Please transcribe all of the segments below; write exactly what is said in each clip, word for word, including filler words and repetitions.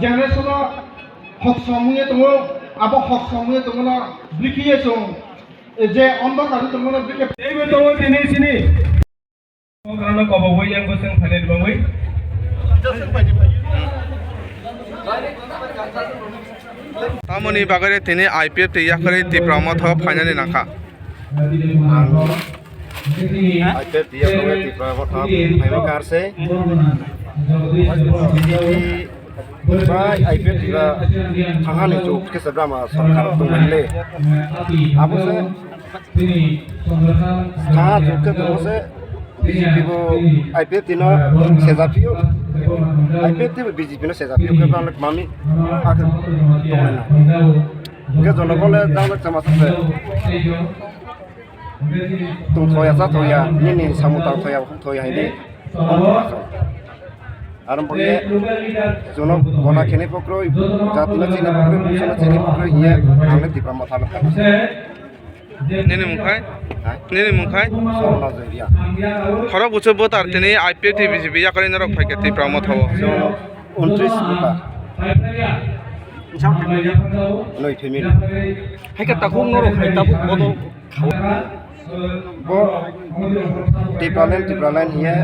Generation o hok samung ye tongo, abo hok samung ye tongo no bikhi ye chwng je ondokar tongo no bikhe. Teibo tongo tini sini. Okrano kobo wi yang bosong phane dibangwi. Tamoni bagwi tini I P F T yakarwi Tipra Motha phainani nangkha. Ang I P F T yakarwi Tipra Motha phaima karse. Bai I P F T ba thangani jok khe se brama sarkar tongmani le. Abo se thangha jok khe tongmo se B J P bo I P F T no sejaphiyo. I P F T bo B J P no sejaphiyo khe brang mami akhe tongnai na. Hingke jonogon le jang chama se. Tong thoya cha thoya, nini samung tang thoya, huk thoya hindi. Aro bangke jono gona kene pokroi, jati no chini pokroi, bungso no chini pokroi hiye, ang le Tipra Motha no kha. Nini mung khai? Ha? Nini mung khai? Sorna Jairia. Khorok buchuk voter tini I P F T B J P yakarwi norok phaikha Tipra Motha o. Jono untris voter. Noi family. Hai khe takhuk norok hai tabuk bodol. Bo Tipraland, Tipraland hiye.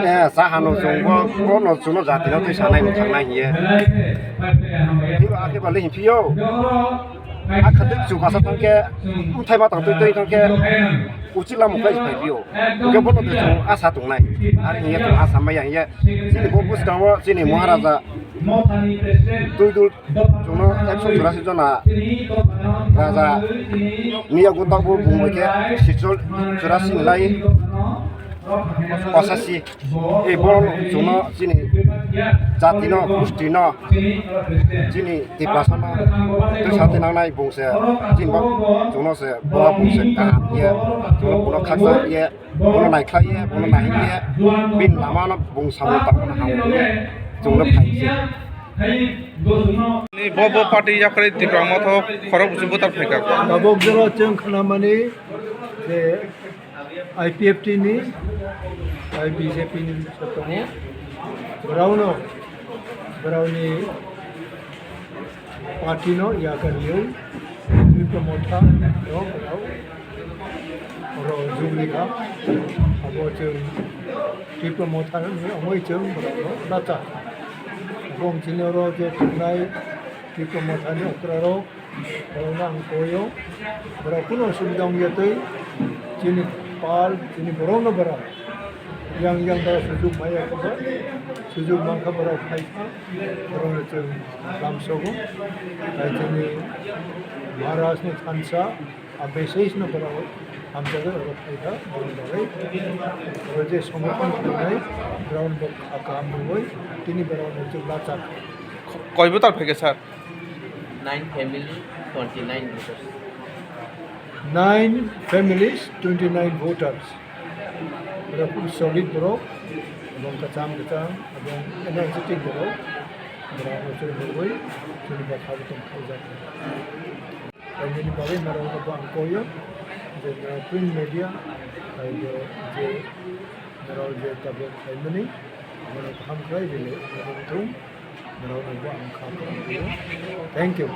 Eh, sa hano chwng bo, bo no chwngno jati no twi sanai ni thangnai hiye. Hino akhe bale hinphiyo. Akha twi chukasa thangkhe, bwthai ma tang twi twi thangkhe, uchi lamo kai phai biyo. Hingke bono twi chwng asa tongnai. Ar hiye chwng asa maya hiye. Chini bo bwskango chini Maharaja Tuidul Chwngno ekso churasi jona raja ni yago tabuk bung bai khe sitchol churasi ni lai pachasi. E borok chwngno chini jati no, gusti no, chini Tiprasa no twi sa twi nangnai bung se, chini bo chwngno se bo bung se kaham ye, chwngno bono khaksa ye. Bono naikhlai ye, bono nahing ye, bini lama no bung samung tangmani hamya ye, chwngno phai se. Ni bo bo party yakarwi Tipra Motha khorok buchuk voter phaikha. Tabuk jora chwng khnamani je I P F T ni, I B J P ni tongo. Borokno, borokni party no yakarwi Tipra Motha no borok oro juglikha. Abo chwng Tipra Motha ni wngwi chwng borok no lacha. Bo chini oro je tongnai Tipra Motha ni okra rok borok no ang koi o. Borok kunu osubida wngya twi chini pal chini borok no borok yang yang da sujuk maya khe sujuk mankha borok phaikha. Borokno chwng lamsogo. Hai chini Maharajni thansa, a, beses no borok hamjagwi oro phaikha, borok bagwi. Oro je songrokon khlainai, borokno bo kha-, kaham rwui, tini borokno chwng lachak. Koi voter phaikha, sir? Nine family, twenty nine voters. Nine families, twenty nine voters. Borok khub solid borok, ebong kwcham kwcham, ebong energetic borok, borok no chwng rwui chini bwkha bo tong khaijak. Tei nini bagwi norok no bo ang koi o je, uh, print media, tei je, je norok je tabuk khaimani, bono kaham khlai rwui wngthung, norok no bo ang kha kha. Thank you.